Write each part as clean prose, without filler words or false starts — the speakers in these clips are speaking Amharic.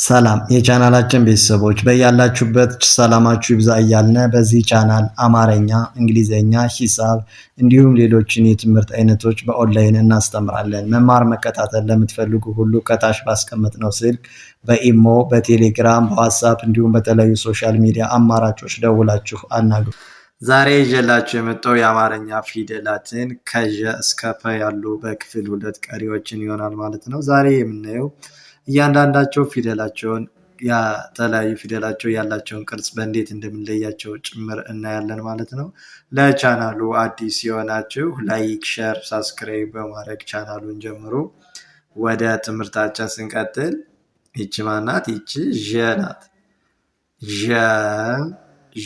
ሰላም የቻናላችን ቤተሰቦች፣ በያላችሁበት ሰላማችሁ ይብዛ እያልን በዚህ ቻናል አማርኛ፣ እንግሊዝኛ፣ ሂሳብ እንዲሁም ሌሎችን የትምህርት አይነቶች በኦንላይን እናስተምራለን። መማር መከታተል ለምትፈልጉ ሁሉ ከታች ባስቀመጥነው ስልክ በኢሞ፣ በቴሌግራም፣ በዋትሳፕ እንዲሁም በተለያዩ social media አማራጮች ደውላችሁ አናግሩ። ዛሬ ይዤላችሁ የመጣው የአማርኛ ፊደላትን ከዠ እስከ ፐ ያሉ በክፍል ሁለት ቀሪዎችን ይሆናል ማለት ነው። ዛሬ የምናየው እያንዳንዳቸው ፊደላቸውን፣ የተለያዩ ፊደላቸው ያላቸውን ቅርጽ በእንዴት እንደምንለያቸው ጭምር እናያለን ማለት ነው። ለቻናሉ አዲስ የሆናችሁ like፣ share፣ subscribe በማድረግ ቻናሉን ጀምሩ። ወደ ትምህርታችን ስንቀጥል ይቺ ማናት? ይቺ ዠ ናት። ዠ፣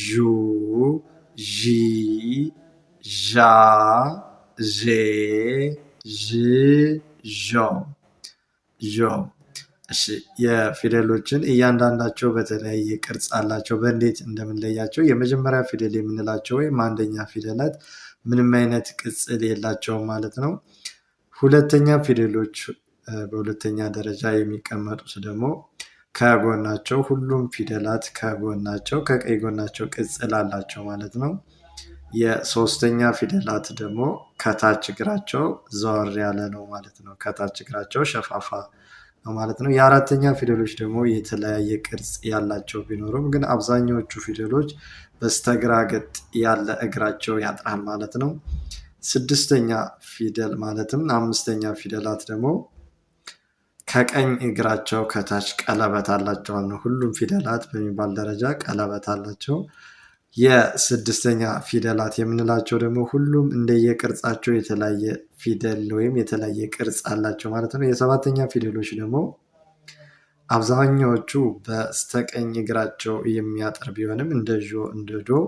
ዡ፣ ዢ፣ ዣ፣ ዤ፣ ዥ፣ ዦ፣ ዦ። እሺ፣ የፊደሎችን እያንዳንዳቸው በተለያየ ቅርጽ አላቸው። በእንዴት እንደምንለያቸው፣ የመጀመሪያ ፊደል የምንላቸው ወይም አንደኛ ፊደላት ምንም አይነት ቅጽል የላቸውም ማለት ነው። ሁለተኛ ፊደሎች፣ በሁለተኛ ደረጃ የሚቀመጡት ደግሞ ከጎናቸው፣ ሁሉም ፊደላት ከጎናቸው፣ ከቀኝ ጎናቸው ቅጽል አላቸው ማለት ነው። የሶስተኛ ፊደላት ደግሞ ከታች እግራቸው ዘወር ያለ ነው ማለት ነው። ከታች እግራቸው ሸፋፋ ነው ማለት ነው። የአራተኛ ፊደሎች ደግሞ የተለያየ ቅርጽ ያላቸው ቢኖሩም ግን አብዛኛዎቹ ፊደሎች በስተግራ ገጥ ያለ እግራቸው ያጥራል ማለት ነው። ስድስተኛ ፊደል ማለትም አምስተኛ ፊደላት ደግሞ ከቀኝ እግራቸው ከታች ቀለበት አላቸው ነው። ሁሉም ፊደላት በሚባል ደረጃ ቀለበት አላቸው። የስድስተኛ ፊደላት የምንላቸው ደግሞ ሁሉም እንደየቅርጻቸው የተለያየ ፊደል ወይም የተለያየ ቅርጽ አላቸው ማለት ነው። የሰባተኛ ፊደሎች ደግሞ አብዛኛዎቹ በስተቀኝ እግራቸው የሚያጥር ቢሆንም እንደ ዦ፣ እንደ ዶ፣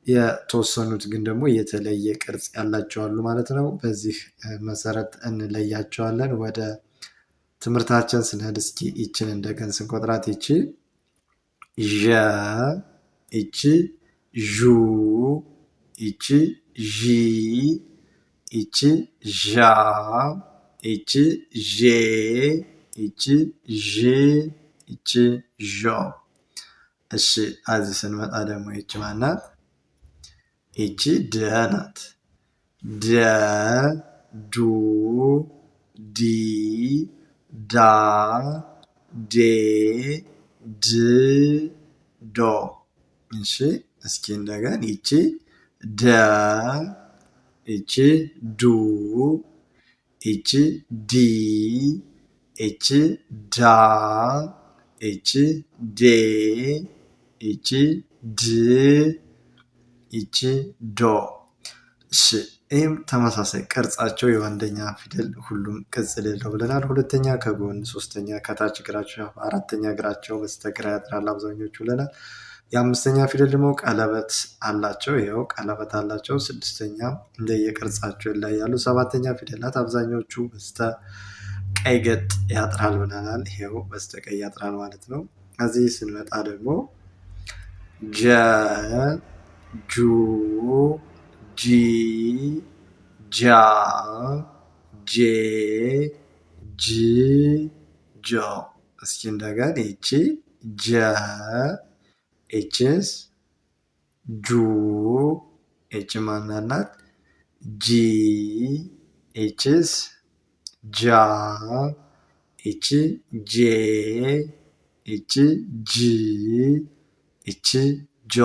የተወሰኑት ግን ደግሞ የተለየ ቅርጽ ያላቸው አሉ ማለት ነው። በዚህ መሰረት እንለያቸዋለን። ወደ ትምህርታችን ስንሄድ እስኪ ይችን እንደገን ስንቆጥራት ይቺ ዠ፣ ይቺ ዡ፣ ይቺ ዢ፣ ይቺ ዣ፣ ይቺ ዤ፣ ይቺ ዥ፣ ይቺ ዦ። እሺ፣ እዚህ ስንመጣ ደግሞ ይቺ ማናት? ይቺ ደ ናት። ደ፣ ዱ፣ ዲ፣ ዳ፣ ዴ፣ ድ፣ ዶ። እሺ፣ እስኪ እንደገና ይቺ ደ፣ ይቺ ዱ፣ ይቺ ዲ፣ ይቺ ዳ፣ ይቺ ዴ፣ ይቺ ድ፣ ይቺ ዶ። እሺ፣ ይህም ተመሳሳይ ቅርጻቸው የአንደኛ ፊደል ሁሉም ቅጽል የለው ብለናል። ሁለተኛ ከጎን፣ ሶስተኛ ከታች እግራቸው፣ አራተኛ እግራቸው በስተግራ ያጥራል አብዛኞቹ ብለናል። የአምስተኛ ፊደል ደግሞ ቀለበት አላቸው። ይኸው ቀለበት አላቸው። ስድስተኛ እንደየቅርጻቸው ይለያሉ። ሰባተኛ ፊደላት አብዛኞቹ በስተ ቀኝ ገጥ ያጥራል ብለናል። ይኸው በስተቀኝ ያጥራል ማለት ነው። እዚህ ስንመጣ ደግሞ ጀ፣ ጁ፣ ጂ፣ ጃ፣ ጄ፣ ጅ፣ ጆ። እስኪ እንደገና ይቺ ጀ፣ ኤችስ ጁ፣ ኤች ማናናት? ጂ፣ ኤችስ ጃ፣ ኤች ጄ፣ ኤች ጂ፣ ኤች ጆ፣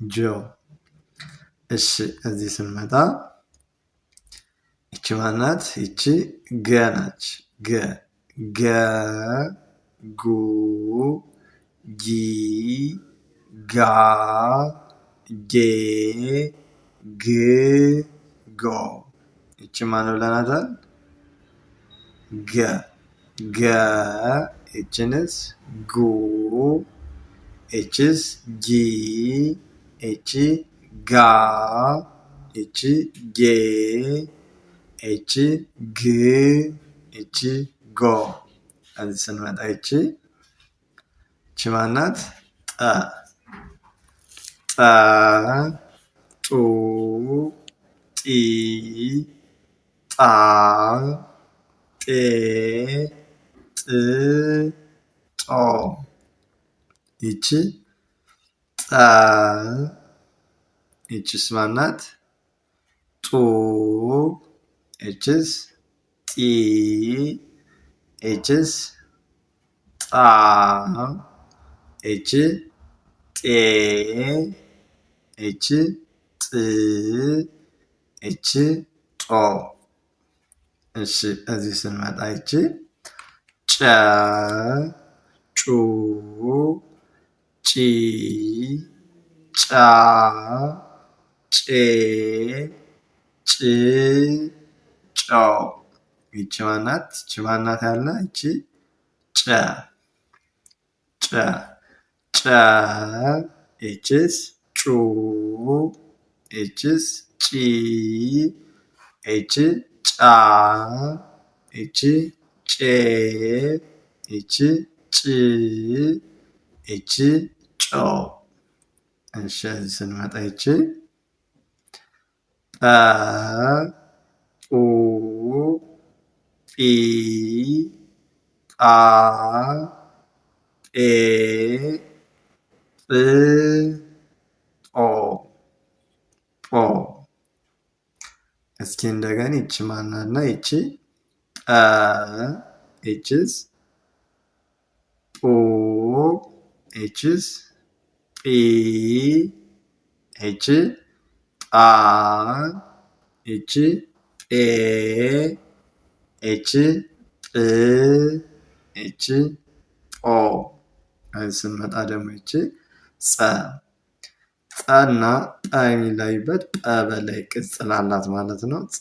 ጆ። እሺ፣ እዚህ ስንመጣ ይቺ ማናት? ይቺ ገ ናች። ገ፣ ገ፣ ጉ፣ ጊ፣ ጋ፣ ጌ፣ ግ፣ ጎ። ይቺ ማን ብለናታል? ገ፣ ገ፣ ይችንስ ጉ፣ ይችስ ጊ፣ ይቺ ጋ፣ ይቺ ጌ፣ ይቺ ግ፣ ይቺ ጎ። እዚህ ስንመጣ ይቺ ማናት? ጠ፣ ጠ፣ ጡ፣ ጢ፣ ጣ፣ ጤ፣ ጥ፣ ጦ። ጦ። ይቺ ጠ። ይቺስ ማናት? ጡ። ይቺስ ጢ። ይቺስ ጣ። ይቺ ጤ። ይቺ ጥ። ይቺ ጦ። እሺ እዚህ ስንመጣ ይቺ ጨ፣ ጩ፣ ጪ፣ ጫ፣ ጬ፣ ጭ፣ ጮ። ይቺ ማናት? ይቺ ማናት ያለ ይቺ ጨ ጨ ጨ። ይቺስ ጩ። ይቺስ ጪ። ይቺ ጫ። ይቺ ጬ። ይቺ ጭ። ይቺ ጮ። እሺ እዚህ ስንመጣ ይቺ ጰ፣ ጱ፣ ጲ፣ ጳ፣ ጴ፣ ጵ፣ ጶ ጶ። እስኪ እንደገና ይቺ ማናት? ይቺ ጠ። ይቺስ ጱ። ይቺስ ጲ። ይቺ ጣ። ይቺ ጴ። ይቺ ጵ። ይቺ ጶ። እዚህ ስንመጣ ደግሞ ይቺ ጸ። ጸ እና ጠ የሚለዩበት ጠ በላይ ቅጽል አላት ማለት ነው። ጸ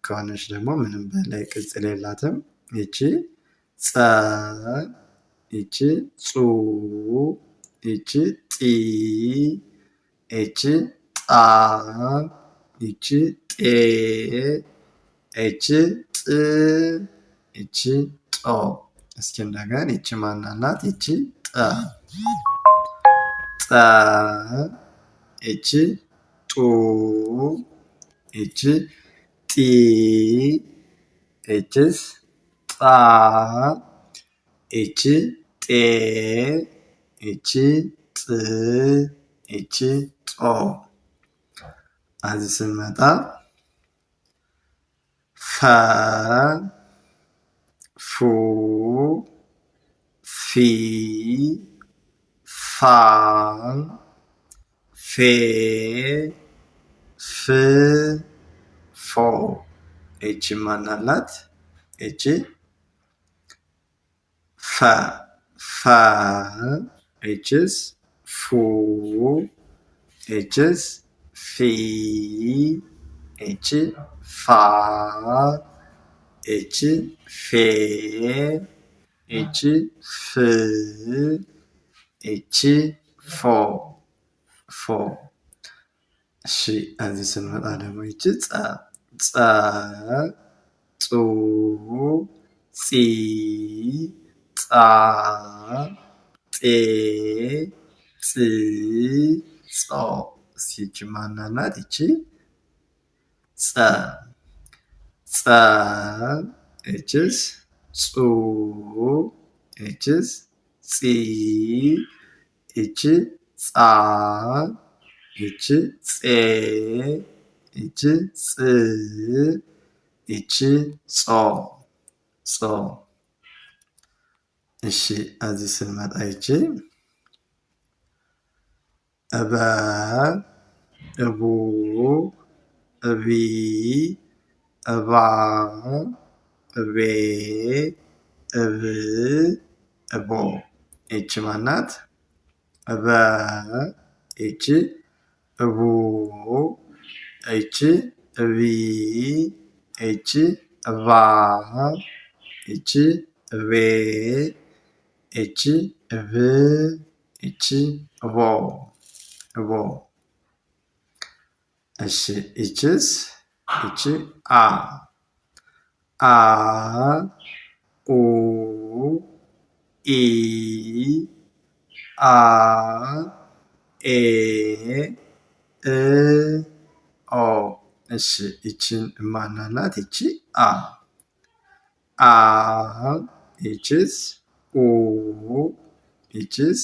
ከሆነች ደግሞ ምንም በላይ ቅጽል የላትም። ይቺ ጸ። ይቺ ጹ። ይቺ ጢ። ይቺ ጣ። ይቺ ጤ። ይቺ ጥ። ይቺ ጦ። እስኪ እንደገና ይቺ ማናት? ይቺ ጠ ጠ። ይቺ ጡ። ይቺ ጢ። ይቺስ ጣ። ይቺ ጤ። ይቺ ጥ። ይቺ ጦ። እዚህ ስንመጣ ፈ፣ ፉ፣ ፊ፣ ፋ፣ ፌ፣ ፍ፣ ፎ። ይቺ ማናላት? ይቺ ፈ ፈ። ይቺስ ፉ። ይቺስ ፊ። ይቺ ፋ። ይቺ ፌ። ይቺ ፍ። ይቺ ፎ ፎ። እሺ እዚህ ስንመጣ ደግሞ ይቺ ጸ ጸ። ጹ፣ ጺ፣ ጻ፣ ጤ፣ ጽ፣ ጾ። እስኪ ይቺ ማናት? ይቺ ጸ ጸ። ይቺስ ጹ። ይቺስ ጺ። ይቺ ጻ። ይቺ ጼ። ይቺ ጽ። ይቺ ጾ ጾ። እሺ እዚህ ስንመጣ ይቺ እበ፣ እቡ፣ እቢ፣ እባ፣ እቤ፣ እብ፣ እቦ። ይቺ ማናት? እበ። ይቺ እቡ። ይቺ እቢ። ይቺ እባ። ይቺ እቤ። ይቺ እብ። ይቺ እቦ እቦ። እሺ ይቺስ? ይቺ አ አ ኡ ኢ አ ኤ እ ኦ። እሺ ይቺን ማናናት? ይቺ አ አ። ይቺስ ኡ። ይቺስ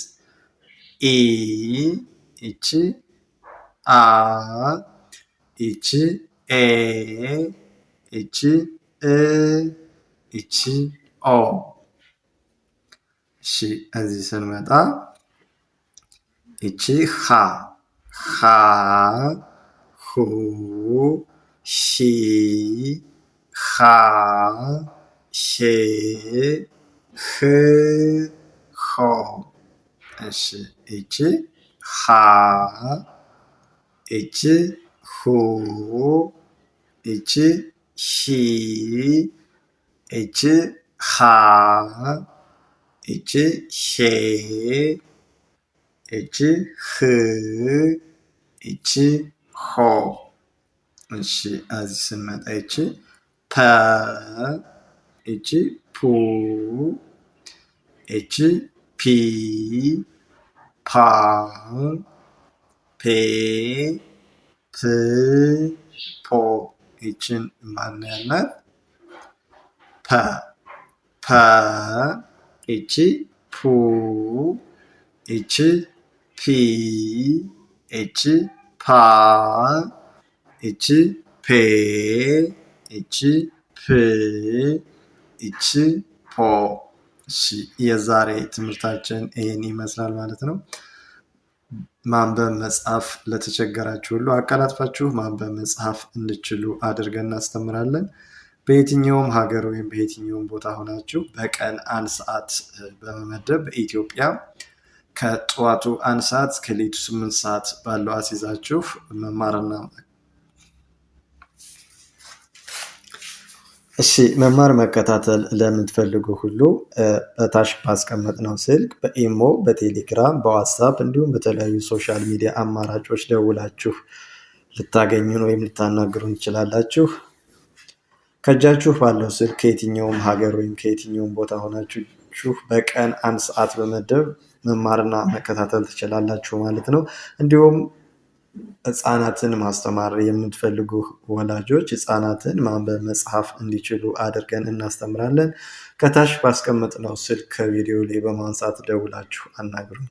ኢ፣ ይቺ አ፣ ይቺ ኤ፣ ይቺ እ፣ ይቺ ኦ። እሺ እዚህ ስንመጣ ይቺ ሃ፣ ሃ፣ ሁ፣ ሂ፣ ሃ፣ ሄ፣ ህ፣ ሆ። እሺ ይቺ ሃ፣ ይቺ ሁ፣ ይቺ ሂ፣ ይቺ ሃ፣ ይቺ ሄ፣ ይቺ ህ፣ ይቺ ሆ። እሺ እዚህ ስንመጣ ይቺ ፐ፣ ይቺ ፑ፣ ይቺ ፒ፣ ፓ፣ ፔ፣ ፕ፣ ፖ። ይችን ማን ያልናት? ፐ፣ ፐ፣ ይቺ ፑ፣ ይቺ ፒ፣ ይቺ ፓ፣ ይቺ ፔ፣ ይቺ ፕ፣ ይቺ ፖ። እሺ የዛሬ ትምህርታችን ይህን ይመስላል ማለት ነው። ማንበብ መጻፍ ለተቸገራችሁ ሁሉ አቀላጥፋችሁ ማንበብ መጻፍ እንድችሉ አድርገን እናስተምራለን። በየትኛውም ሀገር ወይም በየትኛውም ቦታ ሆናችሁ በቀን አንድ ሰዓት በመመደብ በኢትዮጵያ ከጠዋቱ 1 ሰዓት እስከ ሌሊቱ 8 ሰዓት ባለው አስይዛችሁ መማርና እሺ መማር መከታተል ለምትፈልጉ ሁሉ በታች ባስቀመጥነው ስልክ በኢሞ፣ በቴሌግራም፣ በዋትሳፕ እንዲሁም በተለያዩ social media አማራጮች ደውላችሁ ልታገኙን ወይም ልታናግሩን ትችላላችሁ። ከእጃችሁ ባለው ስልክ ከየትኛውም ሀገር ወይም ከየትኛውም ቦታ ሆናችሁ በቀን አንድ ሰዓት በመደብ መማርና መከታተል ትችላላችሁ ማለት ነው። እንዲሁም ህፃናትን ማስተማር የምትፈልጉ ወላጆች ህፃናትን ማንበብ መጻፍ እንዲችሉ አድርገን እናስተምራለን። ከታች ባስቀመጥነው ስልክ ከቪዲዮ ላይ በማንሳት ደውላችሁ አናግሩን።